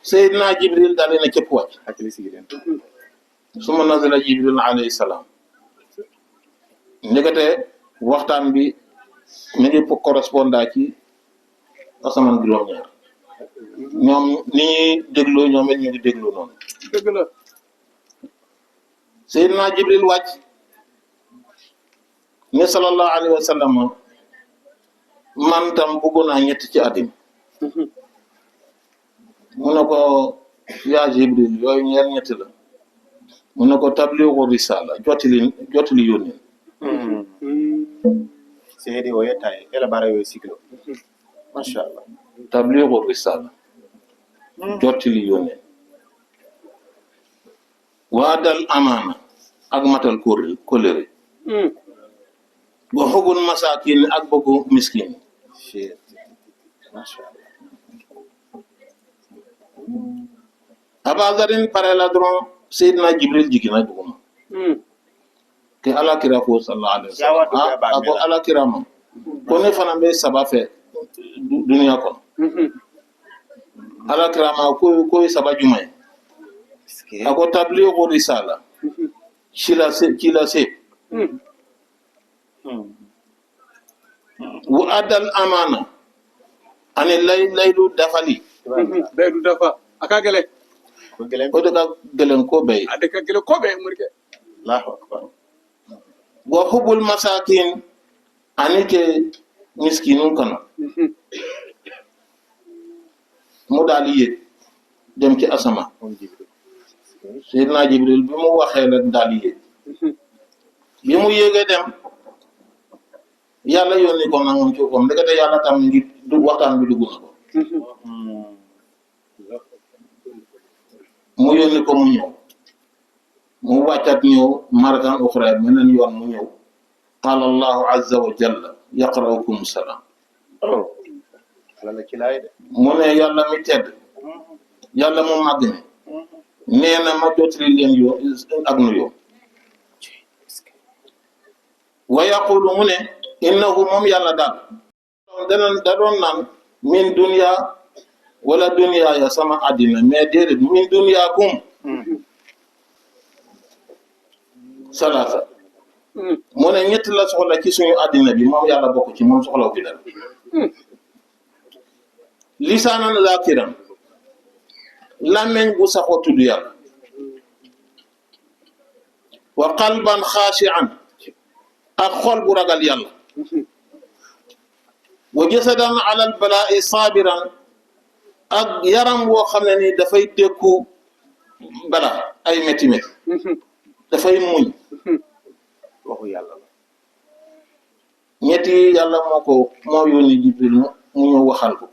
Seydina Jibril daal di ne cëpp wàcc suma nazala Jibril alayhi salaam ndekete waxtaan bi mi ngi correspondant ci asamaan juróom-ñaar ñoom ni ñuy dégloo ñoom it ñu ngi dégloo noonu. dëgg la. Seydina Jibril wàcc ne sallallahu alayhi wa sallam man tam bëggoon naa ñett ci àddina mu ne ko yaa Jibril yooyu ñeer ñett la mu ne ko tabligu risala jottali yónni seedi o yettaye elabara yo siklo machallah tabligu risala jottali yónni waadal amaana ak matal kóllëre wa xubul masaakin ak bëggu miskin machallah Abadarin pare la doron Seydina Jibril jigina duguma ke alakira fo sallallahu alaihi wasallam ako alakira ma ko ne fana be saba fe duniya ko alakira ma ko saba jumay ako tablighu risala kila se wa adal amana ani laylu dafali laylu dafa akagele o de ka gelen ko bay adeka gele ko be murke Allahu akbar wa hubul masakin ani ke miskinun kana mu daal yéeg dem ci asama Seydina Jibril bi mu waxee la daal yéeg bi mu yéegee dem yàlla yónni ko nag moom ci kom ndekete yàlla tam ngi du waxtaan bi dugg na ko mu yónni ko mu ñëw mu wàccat ñëw maratan uxra meneen yoon mu ñëw qaala allahu azza wa jalla yaqra'ukum salaam mu ne yàlla mi tedd yàlla mu màgg ne nee na ma jotali leen yoo ak nuyoo wa yaqulu mu ne innahu moom yàlla daal da doon naan min dunya wala dunya ya sama àddina mais déedéet min dunyaakum salaasa mu ne ñett la soxla ci suñu àddina bi moom yàlla bokk ci moom soxlaw fi dara lisaanan zaakiran làmmeñ bu saxoo tudd yàlla wa qalban xaashi'an ak xol bu ragal yàlla wa jasadan alal balaa'i saabiran ak yaram woo xam ne ni dafay dékku bala ay métti métti dafay muñ waxu yàlla la ñetti yàlla moo yónni Jibril mu ñëw waxal ko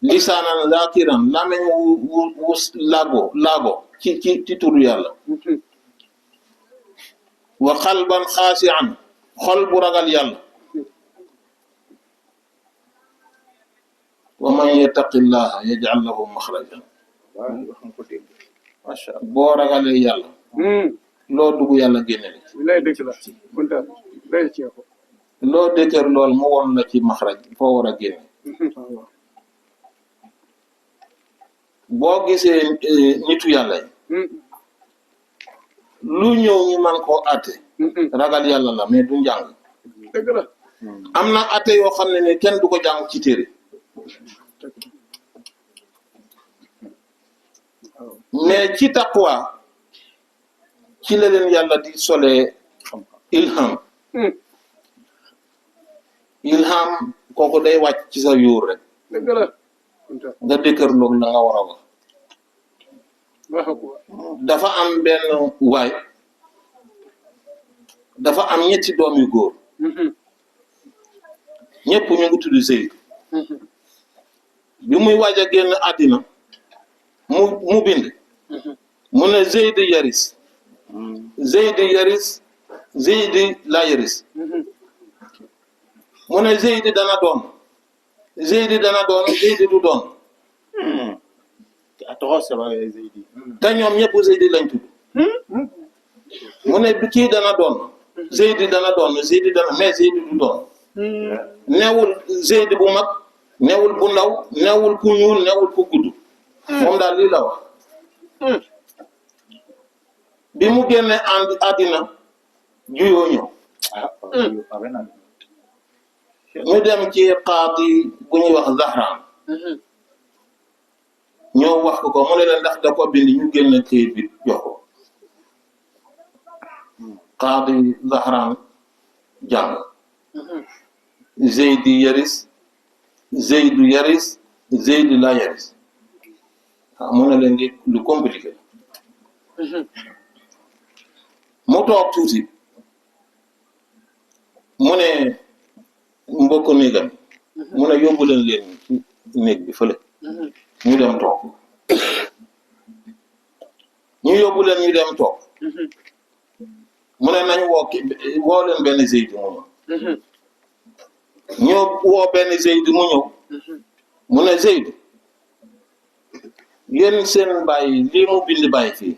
lisaanan zaakiran làmmeñ wu laago ci turu yàlla wa qalban xaasi'an xol bu ragal yàlla wa man yattaqillaha yaj'al lahu maxrajan masha Allah boo ragalee yàlla loo dugg yàlla génne la lay dëkk la kunta lay ci ko loo dëkkër lool mu won la ci maxraj foo war a génne boo gisee nitu yàlla yi lu ñëw ñu man koo àtte ragal yàlla la mais du njàng dëgg la am na àtte yoo xam ne ni kenn du ko jàng ci téere mais ci taqwa ci la leen yàlla di solee ilham kooku day wàcc ci sa yuur rek dëgg la kunta nga dëkkër loog la nga war a wax dafa am benn waay dafa am ñetti doom yu góor ñëpp ñu ngi tudd Zeyd bi muy waaj a génn àddina mu bind mu ne Zeyd yaris Zeyd yaris Zeyd la yaris mu ne Zeyd dana doon Zeyd du doon te ñoom ñëpp Zeyd lañ tudd mu ne kii dana doon Zeyd dana mais Zeyd du doon newul Zeyd bu mag newul bu ndaw newul ku ñuul newul ku gudd moom daal lii la wax bi mu génne àddina juyoo ñëw ñu dem ci qaadi bu ñuy wax Zahran ñoo wax ko mu ne leen ndax da ko bind ñu génne këyit bi jox ko qaadi Zahran jàng Zeydi yaris Zeydu yaris Zeydu la yaris mu ne leen di lu compliqué mu toog tuuti mu ne mbokk néegam mu ne yóbbu leen ci néeg bi fële ñu dem toog ñu yóbbu leen ñu dem toog mu ne nañ woo leen benn Zeydi mu ñëw ñoo woo benn Zeydi mu ñëw mu ne Zeydi yéen seen bàyyi lii mu bind bàyyi fii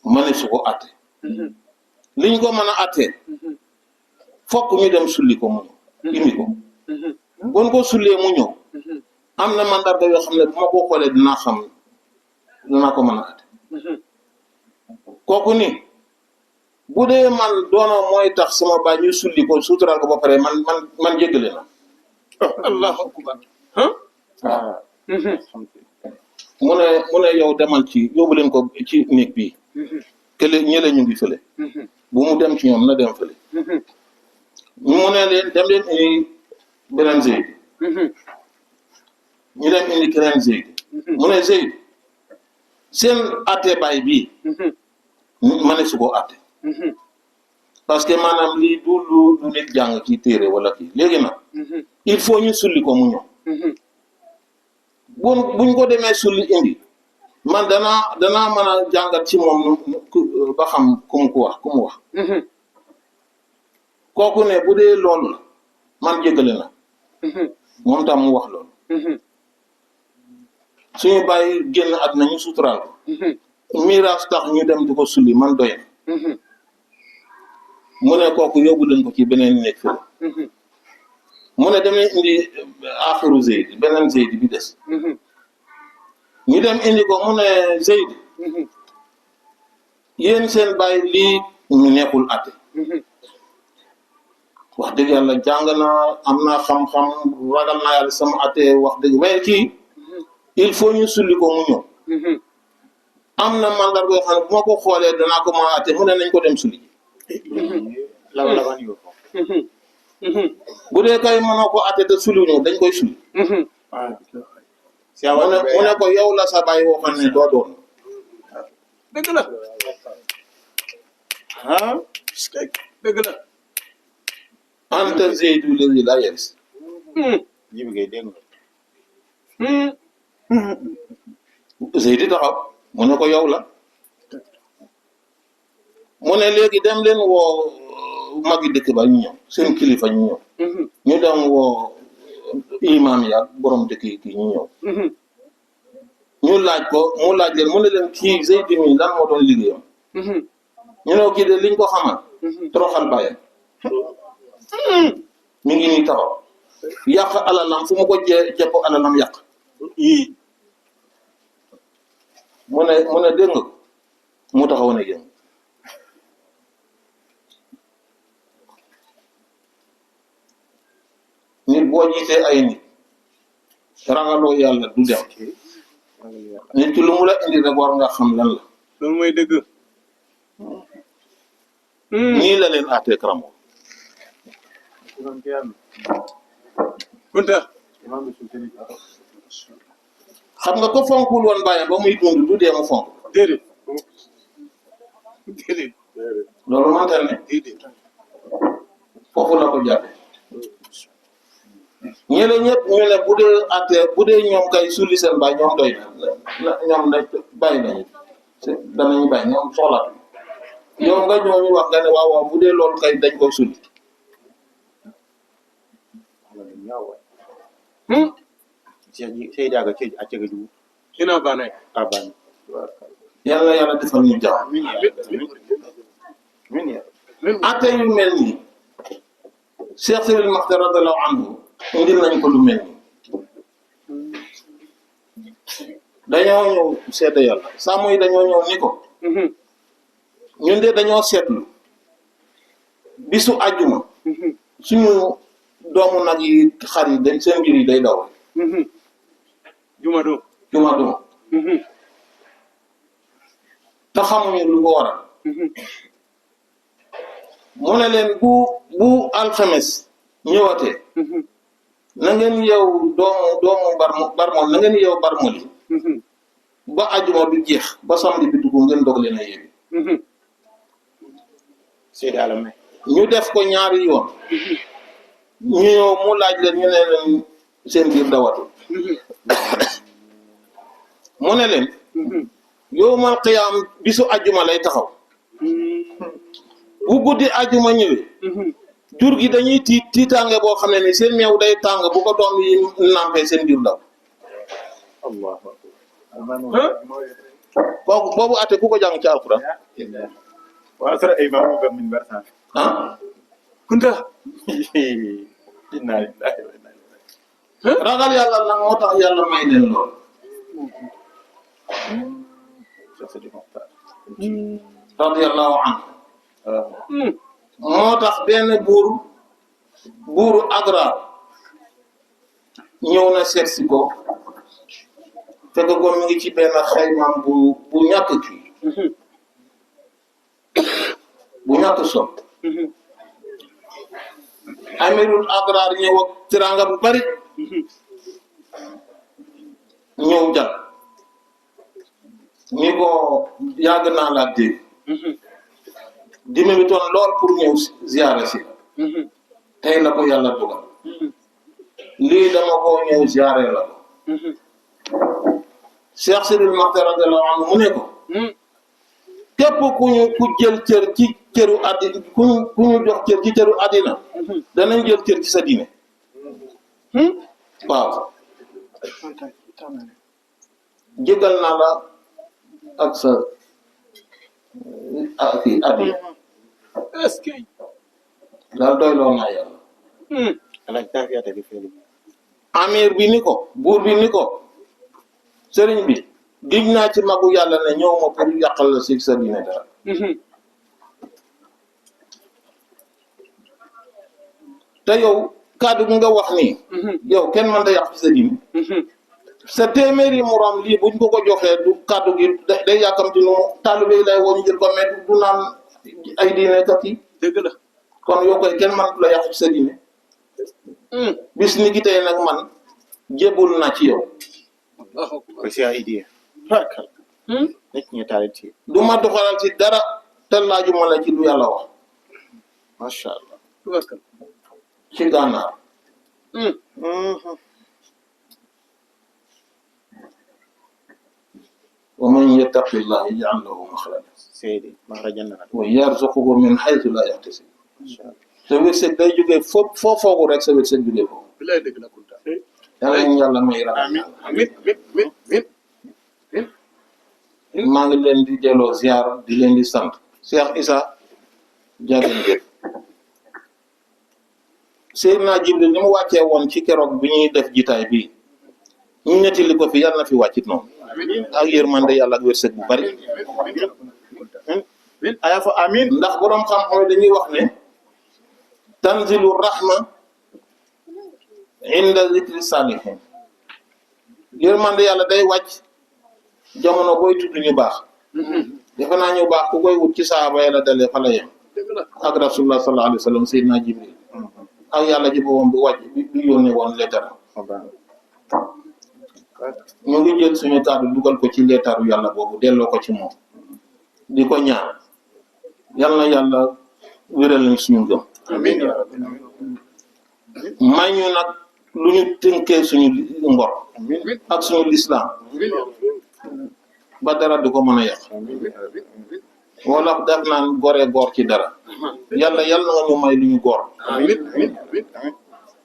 ma ne su ko atte liñ ko mën a attee fokk ñu dem sulli ko mu ñëw indi ko bon ko sullee mu ñëw am na mandarga yoo xam ne bu ma ko xoolee dinaa ko mën a atte kooku ni bu dee man doono mooy tax sama baay ñu sulli ko suutural ko ba pare man jéggale na allahu akbar mu ne yow demal ci yóbbu leen ko ci néeg bii kële ñële ñu ngi fële bu mu dem ci ñoom na dem fële mu ne leen dem leen indi beneen Zeydi ñu dem indi keneen Zeydi mu ne Zeydi seen atte baay bii ma ne su ko atte parce que maanaam lii du lu nit jàng ci téere wala kii léegi nag il faut ñu sulli ko mu ñëw buñ ko demee sulli indi man danaa mën a jàngat ci moom ba xam ku mu wax kooku ne bu dee loolu la man jéggale na moom tam mu wax loolu suñu bàyyi génn àddina ñu suturaal ko miraas tax ñu dem di ko sulli man doy na mu ne kooku yóbbu leen ko ci beneen néeg fële mu ne demee indi axiru Zeydi beneen Zeydi bi des ñu dem indi ko mu ne Zeydi yéen seen bàyyi lii ñu nekkul atte wax dëgg yàlla jàng naa am naa xam-xam ragal naa yàlla sama atte wax dëgg waaye kii il faut ñu sulli ko mu ñëw am na mandarga yoo xam ne bu ma ko xoolee danaa ko mën a atte mu ne nañ ko dem sulli bu dee kay mënoo ko atte te sulli ñëw dañ koy sulli mu ne ko yow la sa bàyyi waxoon ne doo doon dëgg la dëgg la anta Zeydu lazi la yaris jibi ngay dégg Zeydi taxaw mu ne ko yow la mu ne léegi dem leen woo magi dëkk ba ñu ñëw seen kilifa ñu ñëw ñu dem woo imam ya borom dëkk yi kii ñu ñëw ñu laaj ko mu laaj leen mu ne leen kii Zeydi mi lan moo doon liggéeyam ñu ne kii de liñ ko xamal toroxal bàyyam mi ngi nii taxaw yàq alalam fu mu ko jàpp alalam yàq mu ne dégg nga ko mu taxaw ne yéen nit boo jiitee ay nit ragaloo yàlla du dem nit ki lu mu la indi rek war nga xam lan la loolu mooy dëgg nii la leen àttee karamo Kunta xam nga ko fonkul woon bàyyi ba muy dund du dee mu fonk déedéet loolu mantal ne foofu la ko jàppe ñële ñëpp ñu ne bu dee àttee bu dee ñoom kay sulli seen bàyyi ñoom doy na ñoom ne bàyyi nañu danañu bàyyi ñoom soxlaatu yow nga ñëw ñu wax nga ne waaw waaw bu dee loolu kay dañ koy sulli seydaga ceeji accega jugu ina banay abani yàlla yàlla defal ñu jàmm min ya atte yu mel nii Cheikh Siril Maxtar radiyallahu anhu indil nañ ko lu mel nii dañoo ñëw seede yàlla sàmm yi dañoo ñëw ni ko ñun de dañoo seetlu bisu àjjuma suñu doomu nag yi xar yi dañ seen mbir yi day daw juma do te xamuñu lu ko waral mu ne leen bu alxames ñëwatee na ngeen yeew doomu barmol na ngeen yeew barmol yi ba àjjuma bi jeex ba samedi bi dugg ngeen dog leen a yeewi Seydi Alame ñu def ko ñaari yoon ñu ñëw mu laaj leen ñu ne leen seen biir dawatul mu ne leen yowmal qiyaam bisu àjjuma lay taxaw bu guddi àjjuma ñëwee jur gi dañuy tiitaange boo xam ne ni seen meew day tàng bu ko doom yi nampee seen biir daw Allahu kooku boobu ate ku ko jàng ci alquran wa sara ay maamu ba min barsan ah kunta inna lillahi wa inna ilayhi ragal yàlla nag moo tax yàlla may leen lool radiyallahu anhu moo tax benn buuru Agra ñëw na seet si ko fekk ko mi ngi ci benn xaymaam bu ñàkk kii bu ñàkk sol amirul Agra ñëw ak tiranga bu bari ñëw jal ni ko yàgg naa laa dégg dime bi toon lool pour ñëw ziyaare si tey la ko yàlla dugal lii dama ko ñëw ziyaare la ko Cheikh Sidil Maxtaar radiyallahu anhu mu ne ko képp ku jël cër ci cëru àddina ku ñu jox cër ci cëru àddina danañ jël cër ci sa diine waaw jégal naa la ak sa kii àddina est-ce que daal doyloo naa yàlla ala tafiyata bi feli amir bi ni ko buur bi ni ko sëriñ bi dig naa ci magu yàlla ne ñëw ma pour yàqal la si sa diine dara te yow kàddu gi nga wax nii yow kenn mën da yàq sa diine sa téeméeri morom lii buñ ko joxee du kàddu gi day yàkkamti nu taalibe yi lay woo ñu jël ko mais du naan ay diine kat yi dëgg la kon yow koy kenn mën la yàq sa diine bis ni ki tey nag man jébul na ci yow ko si ay idée rakal nek ñu talenti du ma doxalal ci dara te laajuma la ci lu yàlla wax masha Allah tubaskal ci gànnaar wa man yattaqillaha yaj'al lahu makhraja Seydi mahrajan wa yarzuquhu min haythu la yahtasib masha Allah sa wërsëg day jógee foo foogu rek sa wërsëg jógee foofu bilaay dëgg la kunta yàlla ñu yàlla may ragal amin amin maa ngi leen di delloo ziar di leen di sant Cheikh Issa jàngeen jëf Seydina Jibril ni mu wàccee woon ci keroog bi ñuy def jitaay bii ñu nettali ko fi yàlla na fi wàccit noonu ak yërmande yàlla ak wërsëg bu bari aya fa amin ndax boroom xam-xam dañuy wax ne tanzilu rahma inda zikri salihin yërmande yàlla day wàcc jamono booy tudd ñu baax defe naa ñu baax ku koy wut ci saaba yàlla dalee fa la yem ak rasulullah sallallahu alayhi wa sallam Seydina Jibril ak yàlla ji boobam bi wàcc bi yónnee woon leetar ñu ngi jël suñu kàddu dugal ko ci leetaru yàlla boobu delloo ko ci moom di ko ñaan yal na yàlla wéral nañ suñu gëm amin may ñu nag lu ñu tënkee suñu ngor ak suñu lislaam ba dara du ko mën a yàq wala def naan gore góor ci dara yàlla nga ñu may lu ñu góor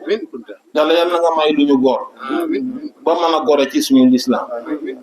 amin kunta yàlla nga may lu ñu góor ba mën a gore ci suñu lislaam amin